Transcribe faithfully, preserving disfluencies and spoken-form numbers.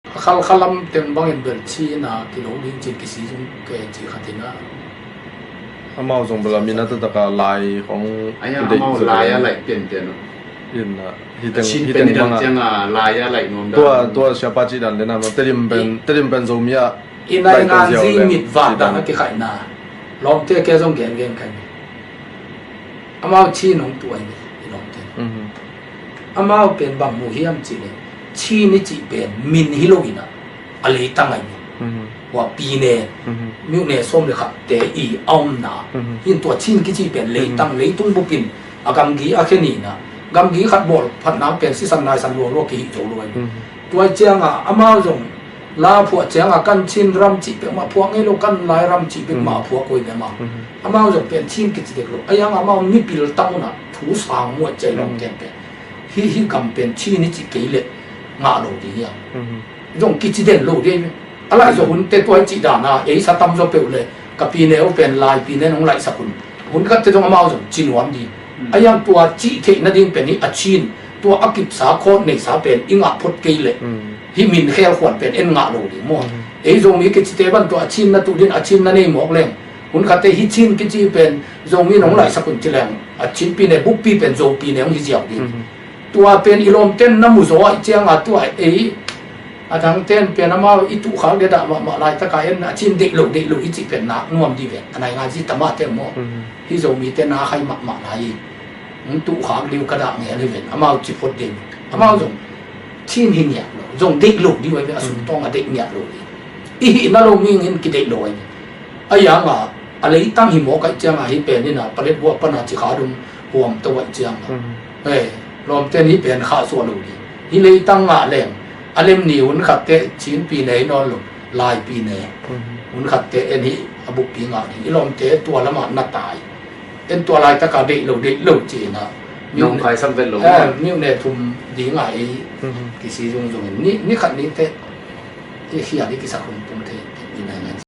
A khalkhalam teng bangin bel Chin a kilo ding cin kisi zung ke ci khat in a. Amau zong bel a min a taktak a lai khong. Ai a, amau lai a laih pianpian uh. In a, hiteng, Chin hiteng pen i dang bang a ciang a lai a laih nuam dan. Tua, tua siapa cih dan le na, Tedim pen, Tedim pen Zomi a i nai ngan zi mit vak dan a kikhaihna. Lawmte ke zong gen gen kan. Amau Chin hong tuai ni, i lawmte. Amau pen bang mu hiam cih le, Chin i cih pen min hi lo in a, a leitang ahi. Hua pine, myone sawm le khatte i a omna. Hin tua Chin kici pen leitang, leitung bupin a gamgi a khe ni na. Gamgi khat bawl phatna pen sisan naisan lualua kihi zo lo ahi. Tua cianga amau zong la phuah cianga kan Chin ram cih pek mah phuah ngei lo, kan Lai ram cih pek mah phuah koi le mah. Amau zong pen Chin kici dek lo. A yang amau mipil tang una thu sang muat ciai lawmte pen. Hi, hi gam pen Chin i cih kei le ngah lo ding hiam. Zong kici den lo ding. A laih zaw hunte tua i cih dana ei sa tam zaw peuh le ka pine uh pen Lai pine nong laihsak hun. Hun khatte zong amau zong ci nuam ding. A yang tua cih theih nading pen hi a Chin tua a kipsa khawt neisa pen i ngah phot kei le. Hi min khel khuan pen en ngah lo ding maw. Ei Zomi kicite ban tua a Chin na tuh din a Chin na nei mawk leng. Hun khatte hi Chin kici pen Zomi nong laihsak hun ci leng a Chin pine bukpi pen Zo pine hong hi ziau ding. Tua pen i lawmten na mu zaw ahi cianga tua ei a dangten pen amau i tuh khak dia dah mahmah laitaka en a Chin deih lo deih lo i cih pen nak nuam di ve a nai ngai zi tamah teng maw. Hi Zomite na khai mahmah lai hi. Hong tuh khak liu ka dah ngel hi ven amau ci phot ding. Amau zong Chin hi ngiat lo zong deih lo di ve a sum tawng a deih ngiat lo di. I hih na lo ming in kideih lo ahi. A yanga a leitang hi mawk ahi cianga hi pen in a palet buah pana ci kha dong huam to ahi cianga. Hei, lawmten hi pen khah suah lo ding. Hi leitang ngah leng a lem ni hun khatte Chin pine hi nawn lo, Lai pine. Hun khatte en hi a bukpi ngah ding. I lawmte tua lamah na tai. En tua laitaka deih lo, deih lo ci-in a. Nong khai sak vet lo. Myone thum dinga ei kisi zungzung in. Ni, ni khat ni te i khial i kisak hun tung thei. I nai nai.